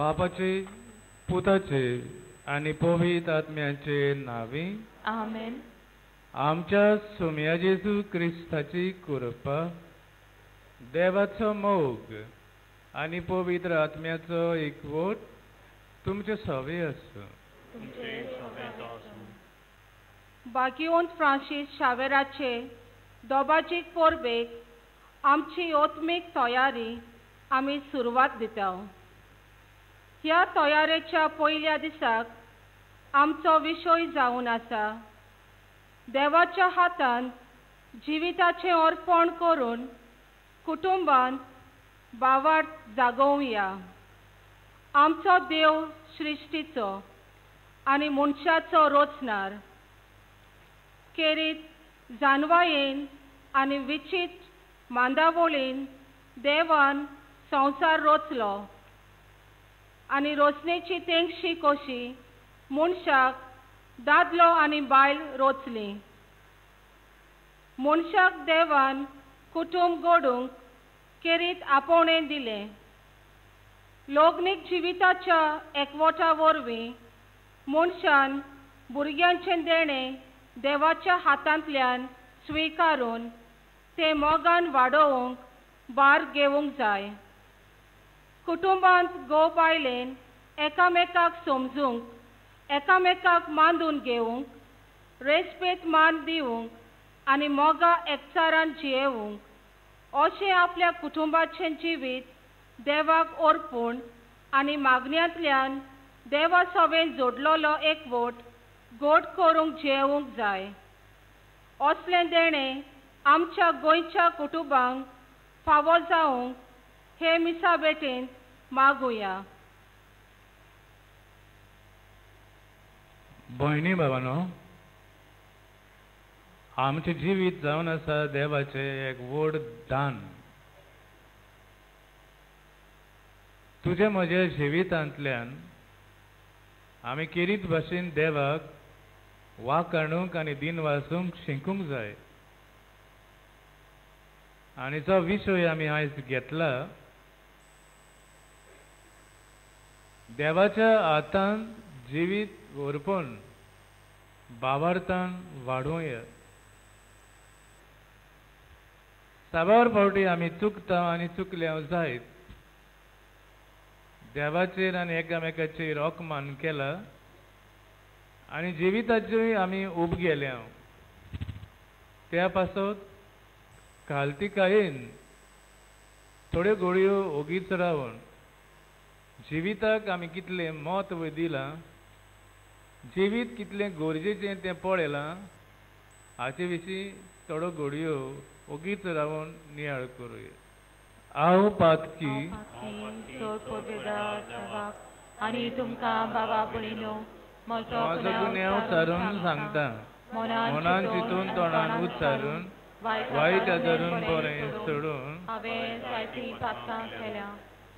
बापाचे, पुताचे आनी पवित्र आत्म्याचे नांवी आमेन. आमच्या सोम्या जेजू क्रिस्ताची कृपा, देवाचो मोग आनी पवित्र आत्म्याचो एकवट तुमचे सवे आसूं. भाग्यवंत फ्रांसीस शावेराचे दोबाजीक परबेक आमची आत्मीक तयारी आमी सुरवात दिता. ह्या तयारेच्या पयल्या दिसाक आमचो विशय जावन आसा देवाच्या हातान जिविताचें अर्पण करून कुटुंबांत भावार्थ जागोवया. आमचो देव सृश्टीचो आनी मनशाचो रचणार केरीत जानवायेन आनी विचित्र मांदावळीन देवान संवसार रचलो आनी रचनेची तेंगशी कशी मनशाक दादलो आनी बायल रचली. मनशाक देवान कुटुंब घडूंक केरीत आपोवणें दिलें. लग्नीक जिविताच्या एकवटा वरवीं मनशान भुरग्यांचें देणें देवाच्या हातांतल्यान स्विकारून तें मोगान वाडोवंक भार घेवंक जाय. कुटुंबांत घोव बायलेन एकामेकाक समजूंक, एकामेकाक मानून घेवंक, रेस्पेद मान दिवंक आनी मोगा एकचारान जियेवंक अशें आपल्या कुटुंबाचें जिवीत देवाक अर्पूण आनी मागण्यांतल्यान देवा सवें जोडलेलो एकवट गोड करूंक जियेवंक जाय. असलें देणें आमच्या गोंयच्या कुटुंबांक फावो जावंक हे मिसा भेटेंत मागुया. भयणी भावानो, आमचें जिवीत जावन आसा देवाचें एक व्हड दान. तुजे म्हज्या जिवितांतल्यान आमी केरीत भाशेन देवाक वाकाणूंक आनी दिन वासूंक शिकूंक जाय. आनी जो विशय आमी आयज घेतला, देवाच्या हातान जिवीत व्हरपण भावार्थान वाडोवया. साबार फावटी आमी चुकता आनी चुकल्या जायत देवाचेर आनी एकामेकाचेर अपमान केला आनी जिविताचेर आमी उब गेल्या. त्या पासत खालतिकायेन थोड्यो गोळयो ओगीच रावन जिविताक आमी कितलें म्हत्व दिलां, जिवीत कितलें गरजेचें तें पळयलां, हाचे विशीं थोड्यो घडयो ओगीच रावन नियाळ करुया. हांव पातकी आनी तुमकां बाबा भयणीनो म्हजो गुन्यांव सारून सांगता, मनान चिंतून तोंडान उच्चारून वायट आदरून बरें सोडून हांवें जायतीं पातकां केल्या.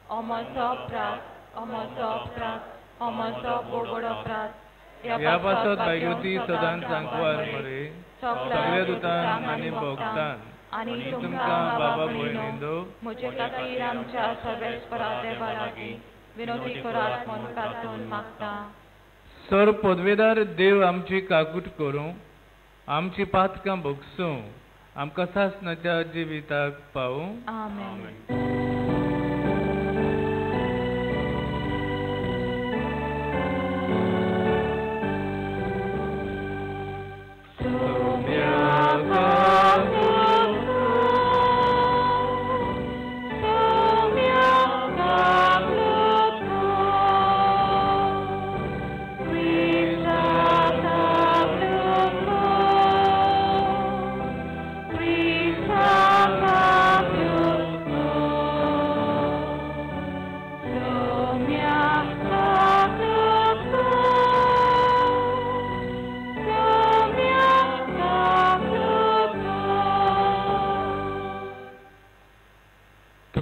हो म्हजो अपराध, हो म्हजो अपराध, हो म्हजो बोगड अपराध. ह्या पासत भाग्यवती सदांच सांकवार मरे सगळ्या दुतान आनी भोगतान आनी तुमकां बाबा भयणींनो म्हजे खातीर आमच्या सर्वेस्परा देवा लागीं विनवणी करात म्हूण प्रार्थून मागता. सर पदवेदार देव आमची काकूट करूं, आमची पातकां भोगसूं, आमकां सासणाच्या जिविताक पावूं. आमेन.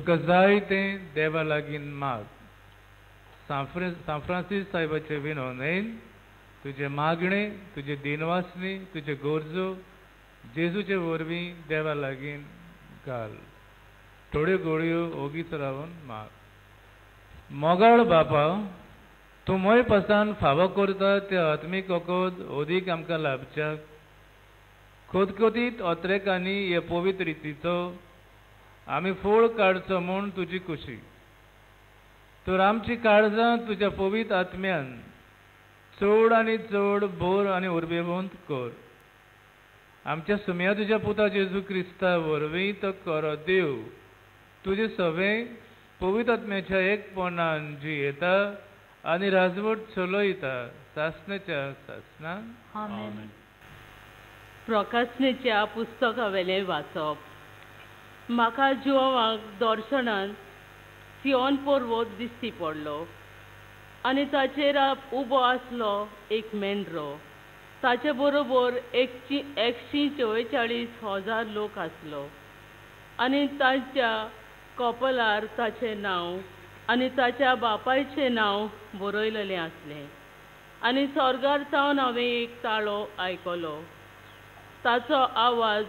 जाय तें देवा लागीं माग. सांफ्रांसीस साहेबाचे विनवणेन तुजें मागणें, तुजें दिनवासणी, तुजे गरजो जेजूचे वरवीं देवा लागीं घाल. थोड्यो गोळयो ओगीच रावन माग. मोगाळ बापा, तूं मोय पसान फावो करता त्या आत्मीक वखद अदीक आमकां लाभच्याक खोतखोतीत अत्रेकांनी हे पवित्र रितीचो आमी फोळ काडचो म्हूण तुजी खुशी. तर आमची काळजां तुज्या पवित्र आत्म्यान चड आनी चड बोर आनी उर्बेवंत कर. आमच्या सुम्या तुज्या पुता जेजू क्रिस्ता वरवीं तो करो देव तुजे सगळें पवित्र आत्म्याच्या एकपणान जी येता आनी राजवट चलयता सासणाच्या सासणान. आमेन. प्रकाशनेच्या पुस्तकावेलें वाचप. म्हाका जुवांक दर्शनान सियोन पर्वत दिश्टी पडलो आनी ताचेर उबो आसलो एक मेंढरो. ताचे बरोबर 144,000 लोक आसलो आनी ताच्या कपलार ताचें नांव आनी ताच्या बापायचें नांव बरयलेलें आसलें. आनी स्वर्गार सावन हांवें एक ताळो आयकलो. ताचो आवाज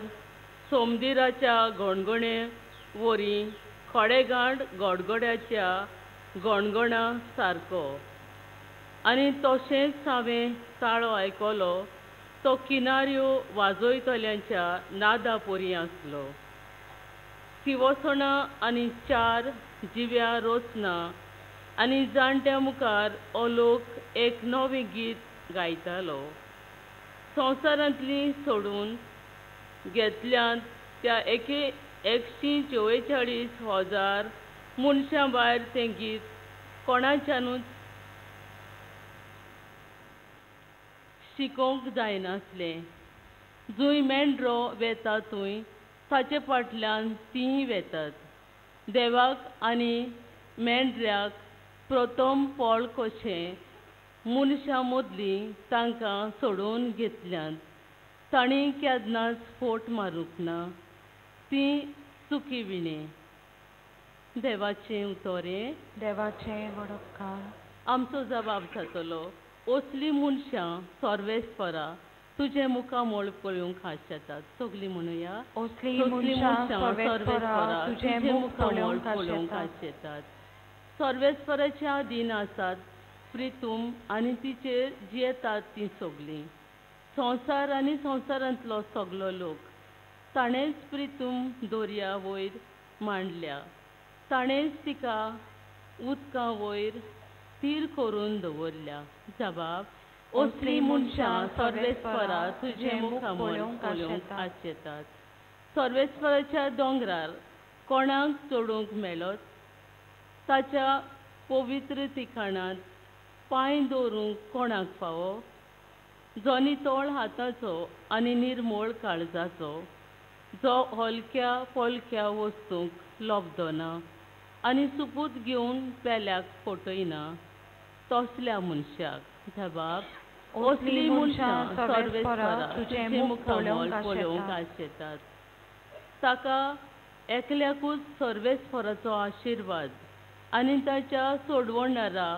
सोमदिराच्या गणगणे वरी खडेगांठ गडगड्याच्या गणगणा सारको. आनी तशेंच हांवें ताळो आयकलो तो किनाऱ्यो वाजयतल्यांच्या नादा परी आसलो. शिवसणां आनी चार जिव्या रोसना आनी जाणट्या मुखार हो लोक एक नवें गीत गायतालो. संवसारांतली सोडून घेतल्यान त्या 144,000 मनशां भायर तें गीत कोणाच्यानूच शिकोवंक जायनासलें. जंय मेंढरो वेता थंय ताचे फाटल्यान तींय वेतात. देवाक आनी मेंढऱ्याक प्रथम फळ कशें मनशां मदलीं तांकां सोडोवन घेतल्यांत. तांणी केन्नाच फोट मारूंक ना. तीं चुकी विणें. देवाचें उतोरें देवाचें वडपकार. आमचो जबाब जातलो. असलीं मनशां सर्वेस्परा तुजें मुखामळ पळोवंक आशेतात. सगलीं म्हणुया. असलीं मनशां सर्वेस्परा तुजें मुख पळोवंक आशेतात. सर्वेस्पराच्या अधीन आसात प्रितूम आनी तिचेर जियेतात तीं सगलीं. संवसार आनी संवसारांतलो सगलो लोक ताणेंच प्रितूम दर्या वयर मांडल्या. ताणेंच तिका उदकां वयर थीर करून दवरल्या. जबाब. असलीं मनशां सर्वेस्परा तुजें मुखामळ पळोवंक आशेतात. सर्वेस्पराच्या दोंगरार कोणाक चडूंक मेळत? ताच्या पवित्र ठिकाणांत पांय दवरूंक कोणाक फावो? जो नितळ हाताचो आनी निर्मळ काळजाचो, जो हलक्या पोलक्या वस्तूंक लोबदना आनी सुपूत घेवन पेल्याक फटयना तसल्या मनशाक. जबाब. असलीं मनशां सर्वेस्परा तुजें मुखामळ पळोवंक आशेतात. ताका एकल्याकूच सर्वेस्पराचो आशिर्वाद आनी ताच्या सोडवणारा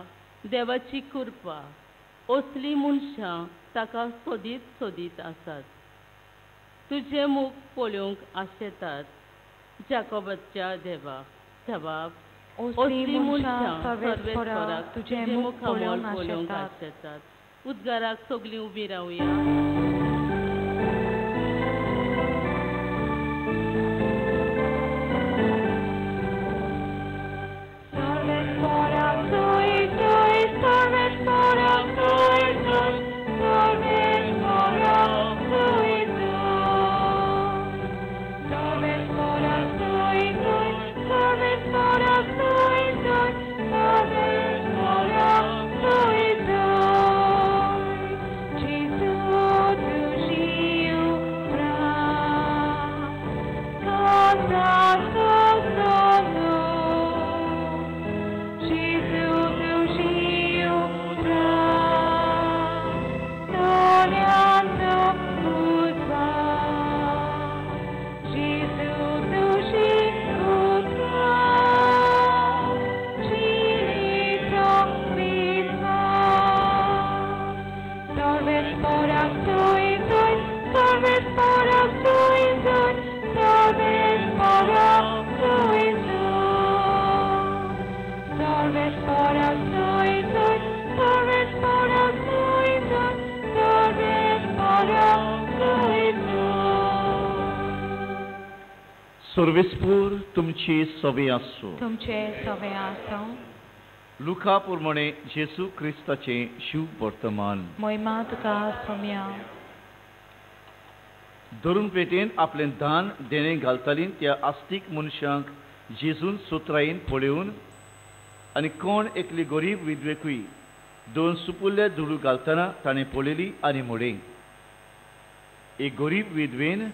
देवाची कृपा. असलीं मनशां ताका सोदीत सोदीत आसात. तुजें मुख पळोवंक आशेतात जाकोबाच्या देवा. जबाब. असलीं मनशां सर्वेस्परा तुजें मुखामळ पळोवंक आशेतात. उद्गाराक सगलीं उबीं रावया. Jesus. सर्वेस्पूर तुमची सवे आसूं. तुमचे सवे आसूं. लुका प्रमाणे जेजू क्रिस्ताचें शिव वर्तमान. महिमा तुका सोम्या. धरून पेटेन आपलें दान देणें घालताली त्या आस्तीक मनशांक जेजून सुत्रायेन पळोवन आनी कोण एकली गरीब विधवेकूय दोन सुपुल्ले दुडू घालतना ताणें पळयली आनी म्हणलें, एक गरीब विधवेन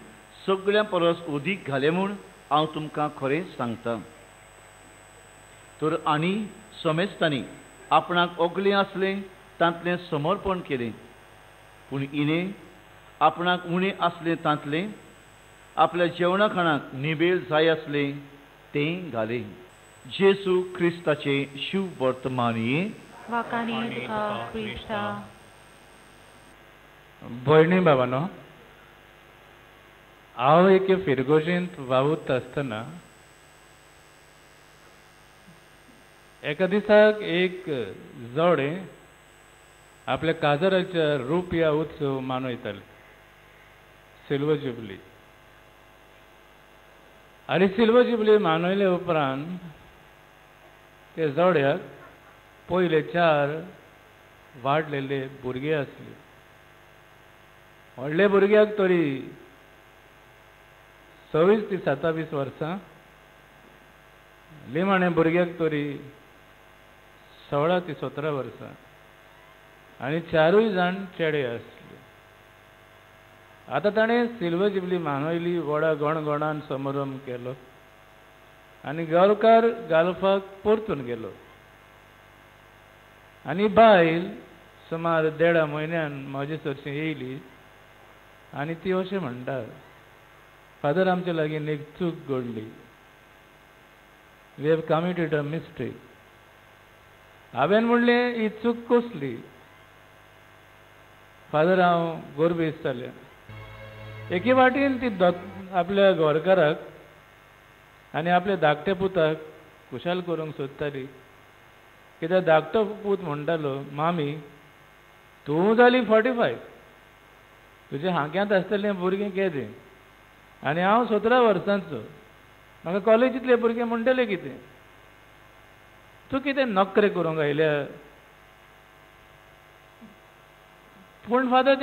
सगळ्यां परस उदीक घालें म्हूण हांव तुमकां खरें सांगता. तर आनी समेस्तांनी आपणाक ओगलें आसलें तांतलें समर्पण केलें, पूण हिणें आपणाक उणें आसलें तांतलें आपल्या जेवणा खाणाक निबेल जाय आसलें तें घालें. जेजू क्रिस्ताचें शिव वर्तमानये. भयणी बाबानो, हांव एके फिरगोजेंत वावुरता आसतना एका दिसाक एक जोडें आपल्या काजाराच्या रुपया उत्सव मनयतालें, सिल्वर जुबली. आनी सिल्वर जुबली मनयले उपरांत ते जोड्याक पयले 4 वाडलेले भुरगे आसले. व्हडले भुरग्याक तरी 26 ते 27 वर्सां, निमाण्या भुरग्याक तरी 16 ते 17 वर्सां, आनी 4 जाण चेडे आसले. आतां ताणें सिल्वर जुबली मनयली, व्हडा गणगणान समारंभ केलो आनी गांवकार गाल्फाक परतून गेलो. आनी बायल सुमार 1.5 म्हयन्यान म्हजे सरशी येयली आनी ती अशें म्हणटा, फादर आमचे लागीं एक चूक घडली, we have committed a mistake. हांवें म्हणलें, ही चूक कसली? फादर हांव गोरबेस जालें. एके वाटेन ती आपल्या घरकाराक आनी आपल्या धाकट्या पुताक खुशाल करूंक सोदताली, कित्याक धाकटो पूत म्हणटालो, मामी तूं जाली 45, तुज्या हांक्यांत आसतलें भुरगें केदें आनी हांव 17 वर्सांचो, म्हाका कॉलेजींतले भुरगे म्हणटले कितें, तूं कितें नोकरे करूंक आयल्या. पूण फादर